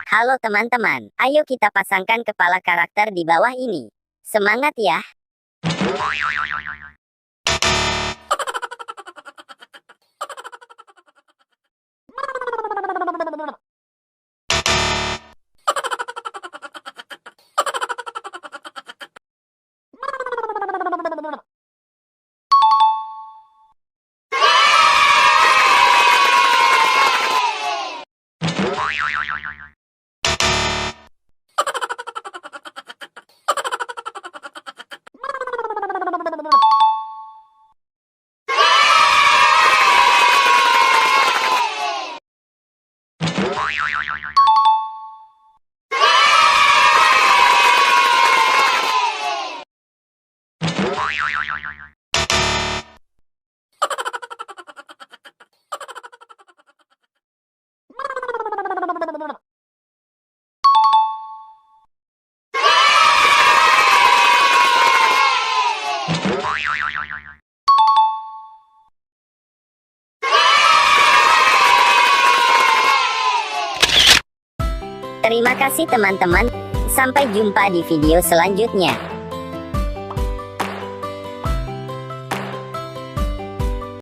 Halo teman-teman, ayo kita pasangkan kepala karakter di bawah ini. Semangat ya! Terima kasih teman-teman, sampai jumpa di video selanjutnya.